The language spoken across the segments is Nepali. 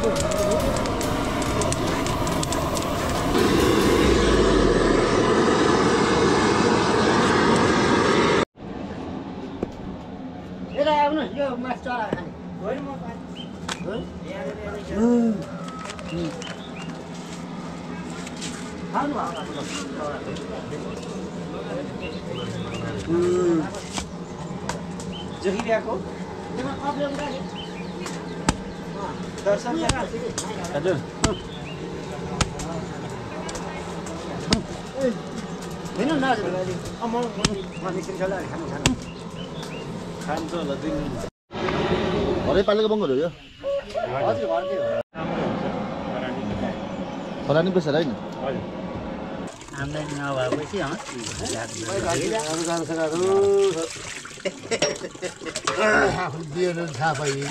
यता आउनु यो माछ चरा खाने होइन म पानी जहिराको दर्शन हजुर होइन न म निस्किन्छ होला खानु खान्छ होला दुई मिनट घरै पालेको बङ्गहरू यो हजुर घरकै हो खरानी बेसेर होइन आम्दानी नभएपछि बिहेर थाहा पाइयो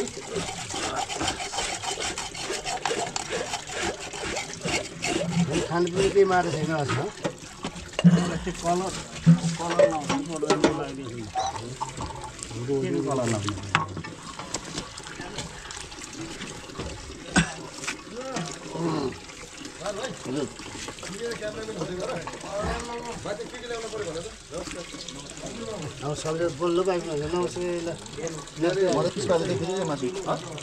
खानपिन केही मारेको छैन आजमा कलर लाउँछ अब सबले बोल्नु पाइन्छ नमस्ते मलाई पिस पारेर देखिदियो मासु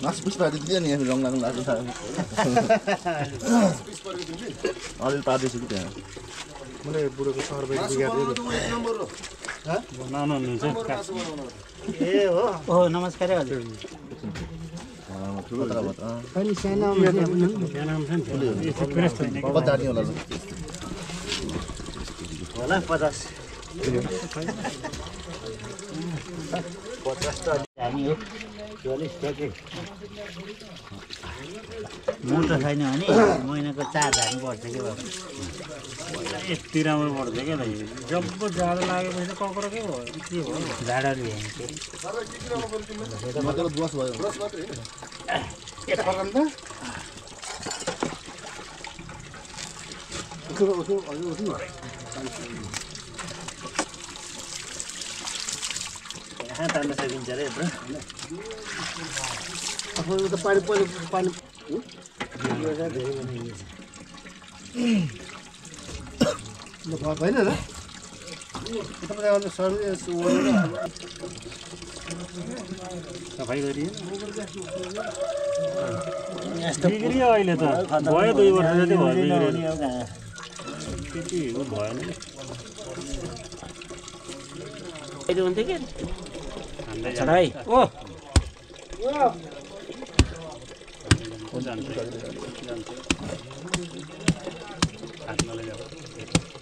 मासु पिस पारेर दियो नि यहाँ रङ लाग्नु लाग्छ अलिअलि पार्दैछु कि त्यहाँ मैले बुढोको सर्भे बिगार्दै ए हो नमस्कार हजुर ठुलो अनि सानो बजार्ने होला होला 50 हामी हो 40 टके मोटो छैन भने महिनाको 4 धान पर्छ के बाबा यति राम्रो पर्छ क्या जब जाडो लागेपछि त कक्रो के भयो के भयो झाडाले मजाको बस भयो तान्न सकिन्छ रे ब्रो आफ्नो त पानी पानी होइन र सफाइ गरियो बिग्रियो अहिले त भयो 2 वर्ष जति भयो बिग्रियो त्यति भएन अहिले हुन्थ्यो के चढाइ ओ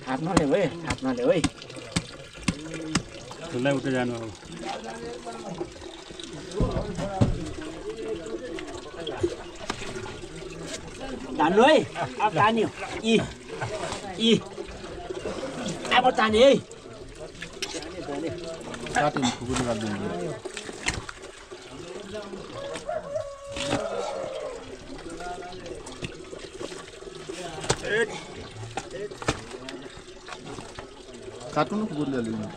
हातमाले भयो हातमाले है ठुलै उठे जानु अब तान्नु है अब तान्यो यी अब तान्यो है काट्नु खुकुरी राख्दिनु काट्नु न खुकुरीले अलिकति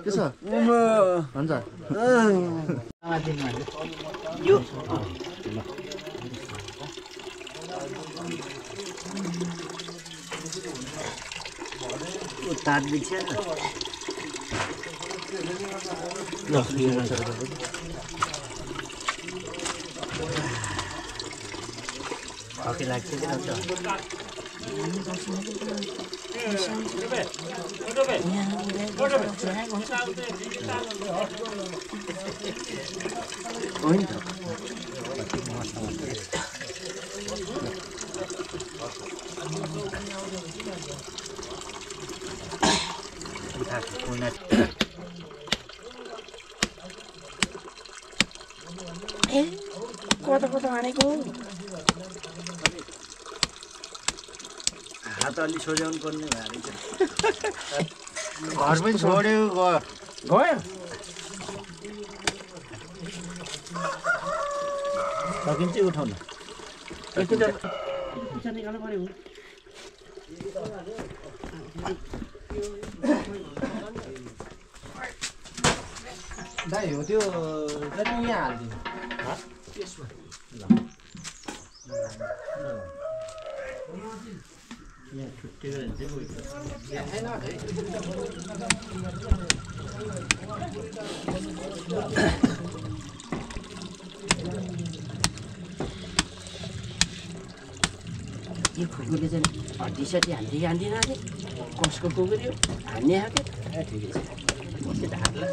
के छ भन्छ यो तार बिग्छ खकी लाग्छ कि कता हानेको हात अलि सोझ्याउनु पर्ने भएर घर पनि छोड्यो गयो सकिन्छ उठाउन निकाल्नु पर्यो दाइ हो त्यो जति यहाँ हाल्दिनु त्यसमा यहाँ छुट्टिएर यो खुकुरले चाहिँ हड्डीसटी हान्दिन अरे कसको कुकुर यो हान्ने खालको ठिकै छ त्यो ढाक्ला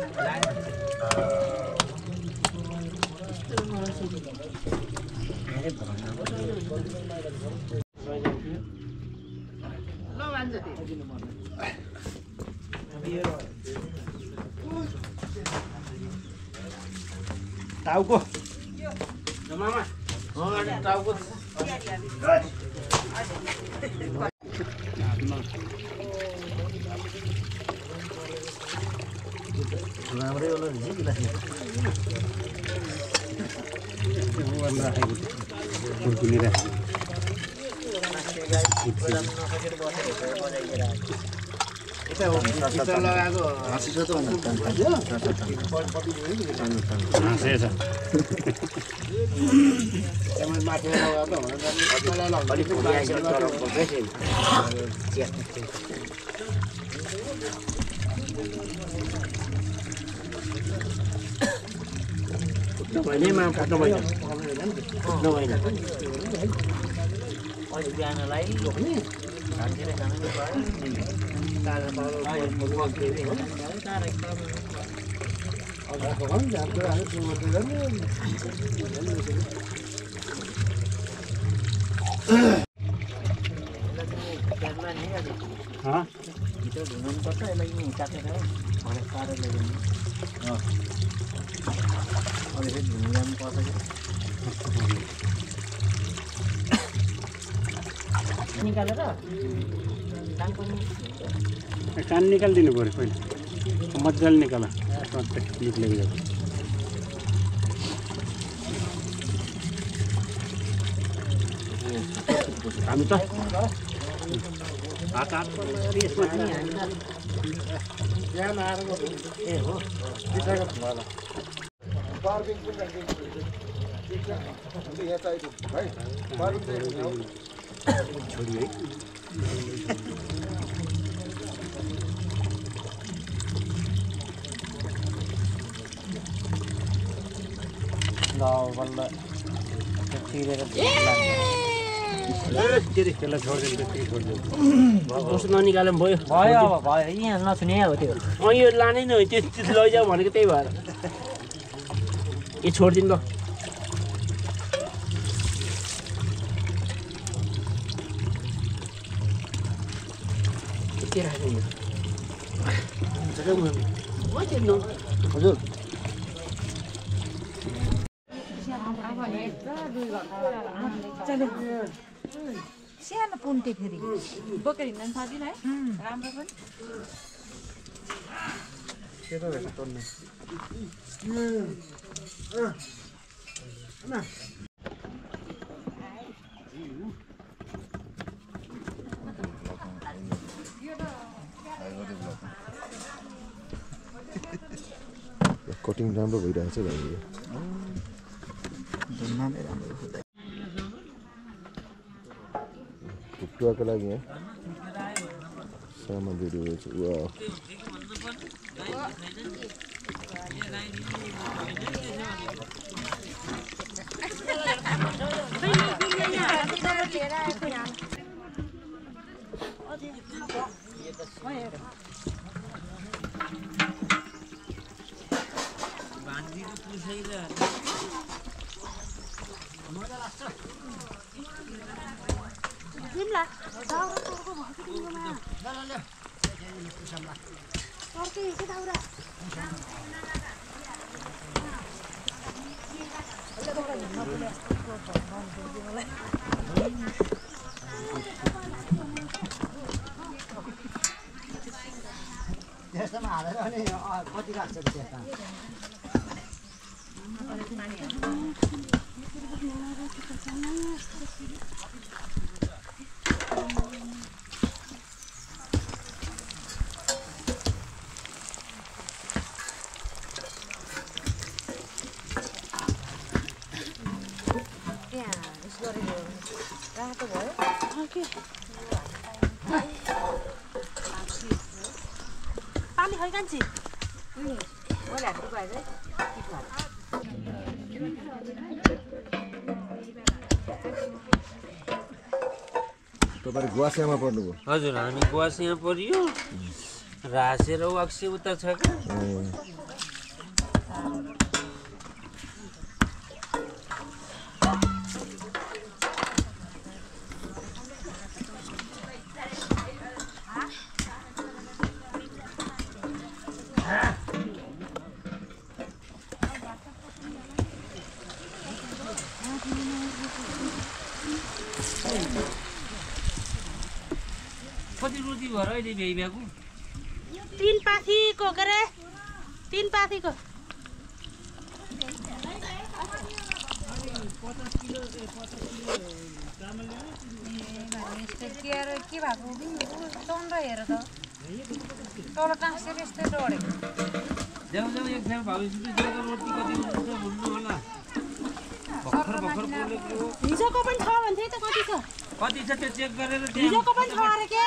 यस्तो अरे भन्न टाउको मामा टाउको राम्रै होला नि Mainnya mah kata banyak. Namanya. Oh, biar lain loh ni. Nanti deh sana ni baik. Kalau mau TV, kita rekam. Ada orang jatuh ada semua tu kan. Hah? Kita dengan kota lagi ni cakap dah. Mana cara lagi? और ये दुनिया में कौन सा निकालेगा कान निकालिदिनु पर्यो पहिला मजाले निकाल निक्लेको जान्छ हामी त हात यसमा यहाँ आएर ए हो बिसाको होला बार्बिङ पनि राखिदिनु यहाँ चाहिएको भाइ बार्बिङ चाहिएको छोडी है ल बल्ल तिरेर त्यसलाई छोडिदिनु ननिकाले पनि भयो अब भयो यहाँ नछुने हो त्यो यो लानै न त्यो लैजाऊ भनेको त्यही भएर यो छोडिदिनु ल के राख्नु हजुर सानो पुन्टे फेरि बोकेर हिँड्न सजिलो है राम्रो पनि केटा रहेछ टन्ने कटिङ राम्रो भइरहेछ भाइ कुकुवाको लागि यहाँ सामग्रीहरू छ वा जिमला दाउराको भएको तिमीमा अर्कै के दाउरा त्यस्तोमा हालेर अनि कति राख्छ त्यस्ता त्यहाँ उस गरेको रातो भयो पानी खै कान्छी मैले हात दुखाएर तपाईहरु गुवासियामा पर्नुभयो हजुर हामी गुवासिया परियो रासेर वाक्से उता छ क्या कति रोटी भएर अहिले भ्याइभ्याएको 3 पाथीको के अरे 3 पाथीको के भएको चन्द्र हेर त तल टाँसेर यस्तै डढेको जाउँ जाउँ एकखेर भाउजूले दिएको रोटी कति हुन्छ भन्नु होला भर्खर भर्खर बोलेको हिजोको पनि छ भन्थे त कति छ त्यो चेक गरेर हिजोको पनि छ अरे के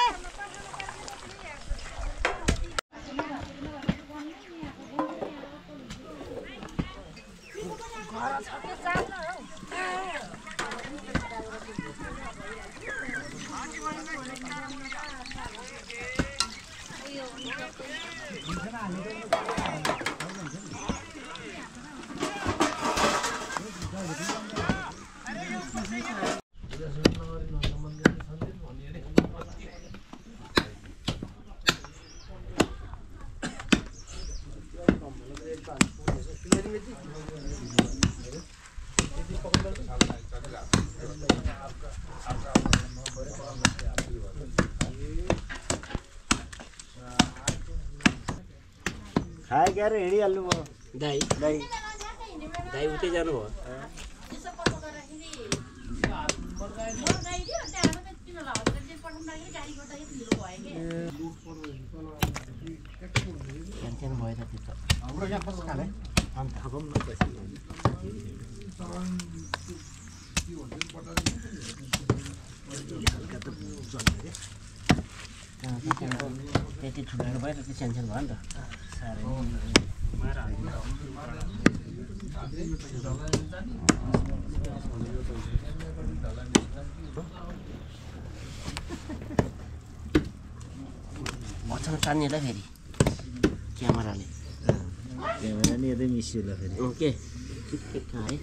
खाए क्या रे हिँडिहाल्नु भयो दाइ उतै जानु भयो सानो भयो त त्यो त हाम्रो यहाँ कसो खाने अन्त खाबौँ न त्यति ठुलो भयो त्यति सानो भयो नि त साह्रै अचानक तान्नेला फेरि क्यामेराले क्यामेरा नि यतै मिसियो ल फेरि ओके है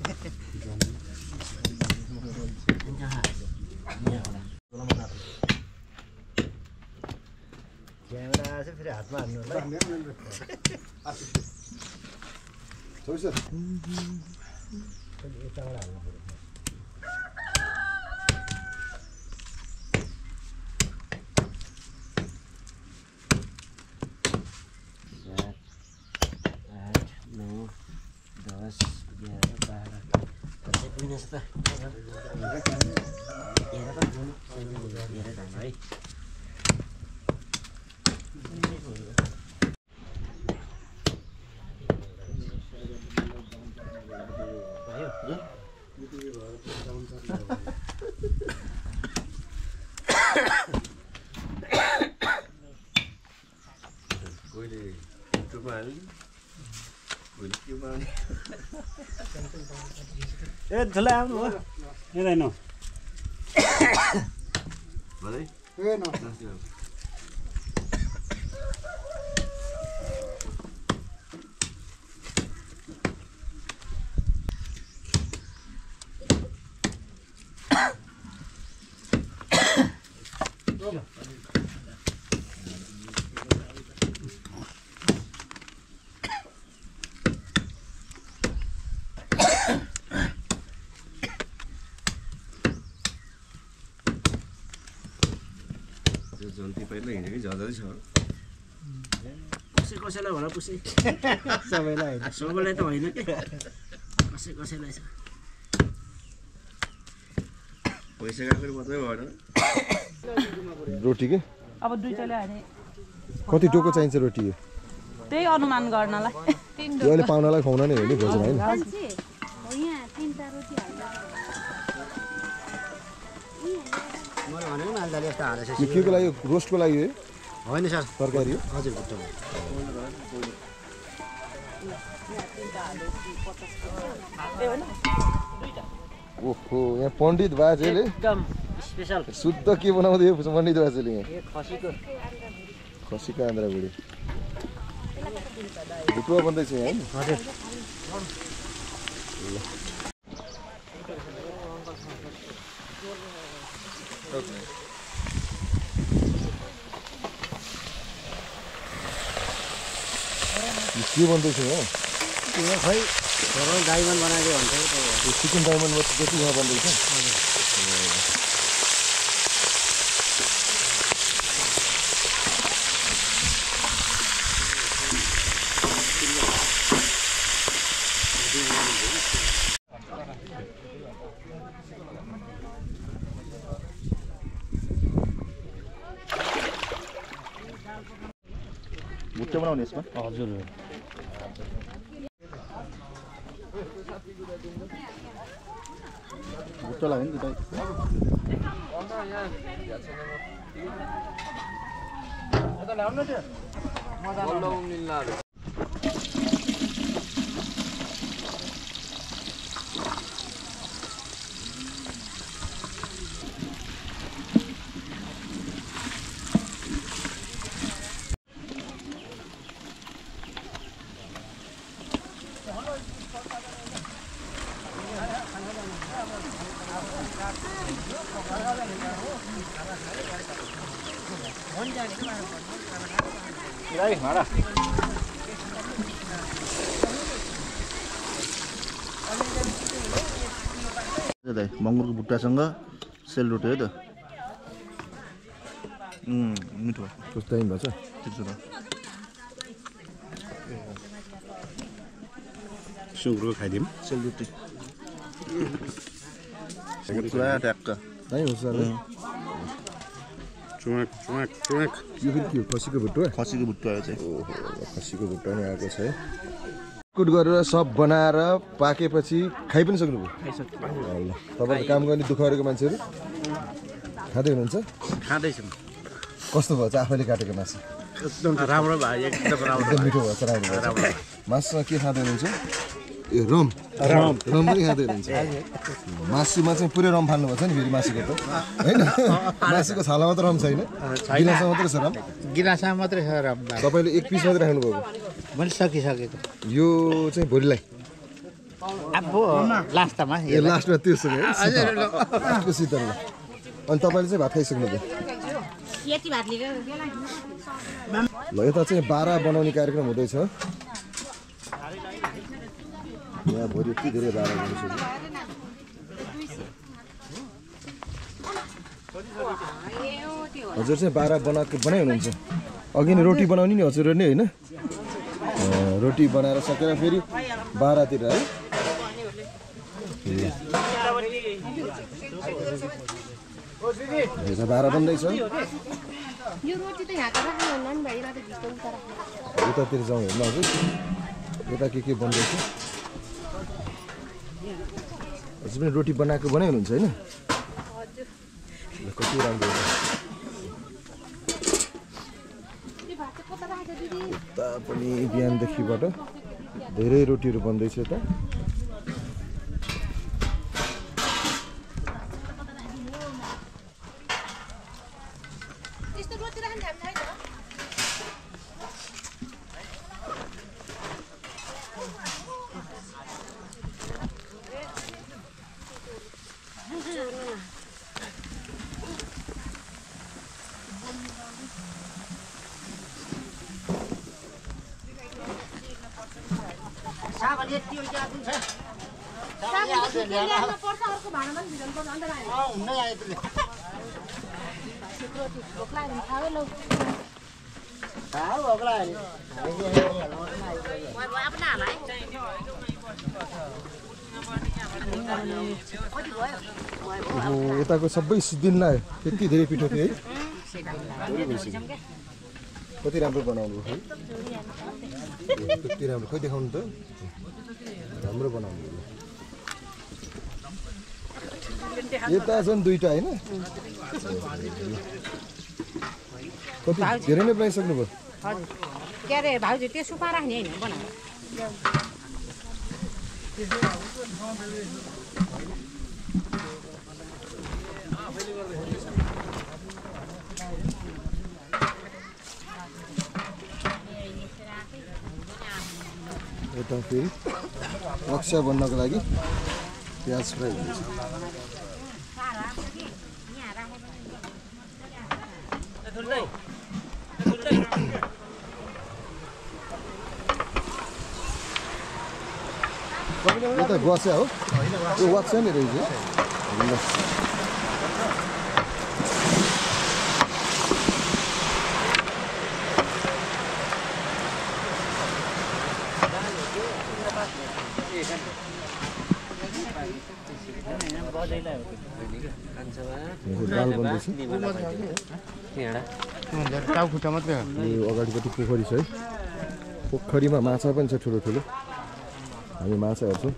क्यामेरा आएछ फेरि हातमा हान्नु होला यताबाट हाल्नु पर्यो ए ठुला आउनु हो यतै न जन्ती पहिला हिँडेकै जाँदै छ कसैलाई होला पुसै सबैलाई होइन सबैलाई त होइन के कसैलाई छ पैसा गएको मात्रै भएन रोटी के अब दुईटाले हाने कति टोको चाहिन्छ रोटी यो त्यही अनुमान गर्नलाई यो अहिले पाहुनालाई खुवाउन नै हो नि भोजन होइन यहाँ 3टा रोटी हाल्नु दाइले यस्तो हालेछ यो केको लागि रोस्टको लागि हो होइन सर तरकारी हो हजुर भुट्टा ओहो यहाँ पण्डित बाजेले एकदम स्पेशल शुद्ध के बनाउँदै हो पण्डित बाजेले यहाँ खसीको आन्द्रा बुढी भुटुवा बन्दैछ यहाँ होइन हजुर के बन्दैछ यहाँ यो खै डाइमन्ड बनाइदियो भन्छ चिकन डायमन्ड जति यहाँ बन्दैछ भुट्टा बनाउने यसमा हजुर भुट्टा लाग्यो नि दाइ मङ्गुरको भुट्टासँग सेलरोटी है त मिठो कस्तो दामी भएछ सुँगुरको खाइदिउँ सेलरोटी पुरा ट्याक्क दामी हुन्छ सर चुवाक चुवाक चुवाक यो फेरि के हो खसीको भुटुवा खसीको भुट्टा चाहिँ खसीको भुट्टा नि आएको छ है कुट गरेर सब बनाएर पाकेपछि खाइ पनि सक्नुभयो ल तपाईँले काम गर्ने दुःख गरेको मान्छेहरू खाँदै हुनुहुन्छ खाँदैछौँ कस्तो भएछ आफैले काटेको मासु एकदम राम्रो भयो एकदम राम्रो एकदम मिठो भएछ राम्रो भएछ मासुसँग के खाँदै हुनुहुन्छ ए रम रम पनि खाँदै हुनुहुन्छ मासुमा चाहिँ पुरै रम फाल्नुपर्छ नि फेरि मासुको त होइन मासुको छालामा त रम छैन गिलासमा मात्रै छ रम गिलासमा मात्रै छ रम तपाईँले एक पिस मात्रै खानुभयो मैले सकिसकेको यो चाहिँ भोलिलाई अब लास्टमा ए लास्टमा त्यो सुन्यो लास्टको शीतलमा अनि तपाईँले चाहिँ भात खाइसक्नुभयो यति भात लिएर ल यता चाहिँ बारा बनाउने कार्यक्रम हुँदैछ यहाँ भोलि यति धेरै बारा बनिसक्यो हजुर चाहिँ बारा बनाइ हुनुहुन्छ अघि नै रोटी बनाउने नि हजुर नै होइन रोटी बनाएर सकेर फेरि बारातिर है यता बारा बन्दैछ उतातिर जाउँ हेर्न हजुर यता के बन्दैछ हजुर पनि रोटी बनाएको बनाइ हुनुहुन्छ होइन कति राम्रो उता पनि बिहानदेखिबाट धेरै रोटीहरू बन्दैछ यता यताको सबै सिद्धिन लाग्यो त्यति धेरै पिठो थियो है कति राम्रो बनाउनु है कति राम्रो खै देखाउनु त राम्रो बनाउनु यता छन् दुईटा हैन कति धेरै नै बनाइसक्नु भयो हजुर के अरे भाउजू त्यो सुक्खा राख्ने होइन बनाएर यता फेरि रक्षा बन्नको लागि प्याज फ्राई हुन्छ यो त ग्वास्या हो यो वाक्स्या नि रहेछ दाल बन्दैछ यो अगाडिपट्टि पोखरी छ है पोखरीमा माछा पनि छ ठुलो ठुलो हामी माछा हेर्छौँ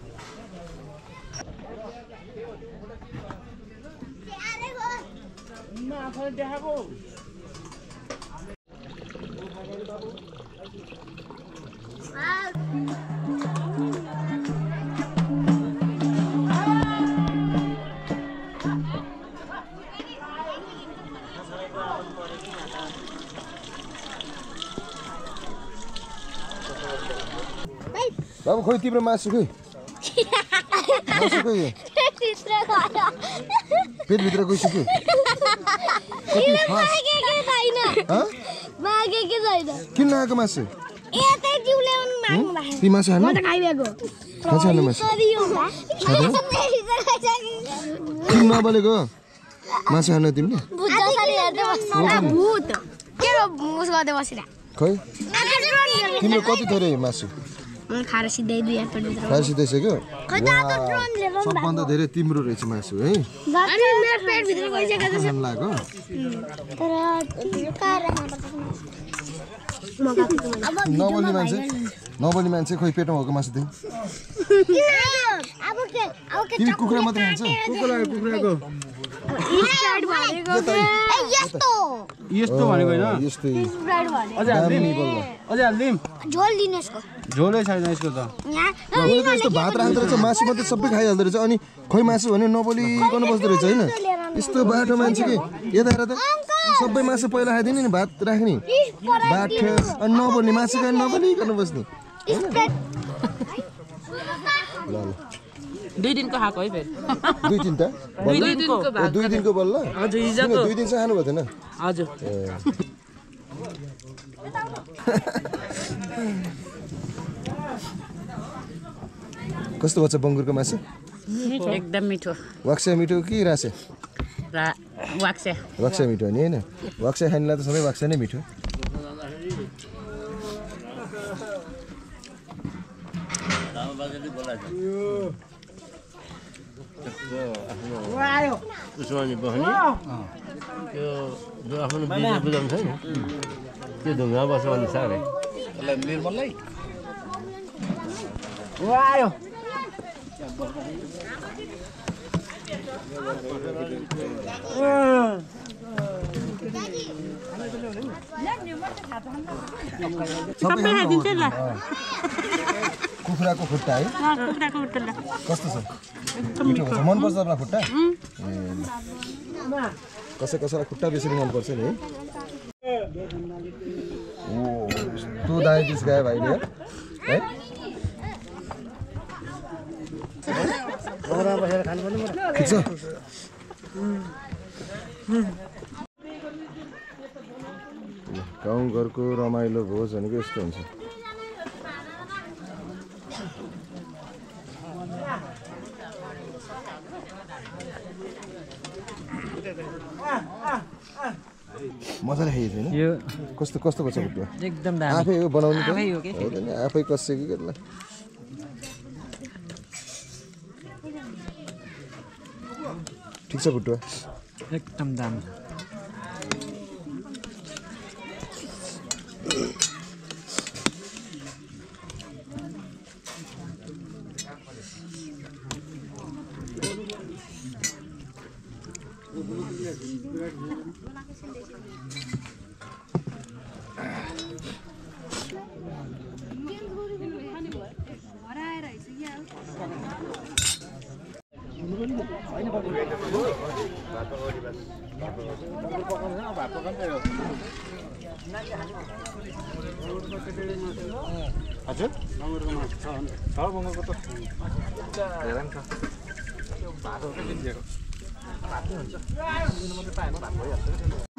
बाबु खोइ तिम्रो मासु खोइ मासु खोइ पेटभित्र गइसक्यो किन लगाएको मासु ती मासु हाल्नु खान्छ मासु किन नबलेको मासु हाल्नु तिमीले खै तिम्रो कति थोरै मासु खाएर सिधै दुई एपल खाएर सिधाइसक्यो सबभन्दा धेरै तिम्रो रहेछ मासु है नबोल्ने मान्छे खोइ पेटमा भएको मासु दिउँ तिमी कुखुरा मात्रै खान्छ कुखुराको यस्तो भनेको होइन यस्तै अझै हाल्दिम झोल दिनु यसको झोलै छैन यसको त यस्तो भात राख्दो रहेछ मासु मात्रै सबै खाइहाल्दो रहेछ अनि खोइ मासु भने नबोलिकन बस्दो रहेछ होइन यस्तो बाटो मान्छे कि यता हेर त सबै मासु पहिला खाइदिने नि भात राख्ने बाठो अनि नबोल्ने मासु खाएर नबोलिकन बस्ने ल ल दुई दिनको खाएको है फेरि दुई तिनटा दुई दिनको बल्ल हजुर हिजोको 2 दिन चाहिँ खानु भएको थिएन हजुर कस्तो बच्चा बङ्गुरको मासु एकदम मिठो वाक्स्या मिठो कि रासे वाक्स्या मिठो नि होइन वाक्स्या खानेलाई त सबै वाक्स्या नै मिठो उसमा नि बस्ने त्यो जो आफ्नो बिजनेस बुझाउनु छैन त्यो ढुङ्गा बस्यो भने साह्रै निर्मललाई कुखुराको खुट्टा है कस्तो छ मिठो हुन्छ मनपर्छ तपाईँलाई खुट्टा कसै कसैलाई खुट्टा बेसी मनपर्छ नि है ओ यस्तो डायबिटिस गायो भाइले है ठिक छ गाउँघरको रमाइलो भोज भनेको यस्तो हुन्छ मजाले खाइएको छैन यो कस्तो कस्तो बच्चा खुट्टा एकदम आफै हो बनाउनु त होइन आफै कसेको के ल ठिक छ खुट्टा एकदम दामी हजुर छ बङ्गलको त हेर नि त भात हो क्या दिएको भात हुन्छ दिनु मात्रै पाएन भात भइहाल्छ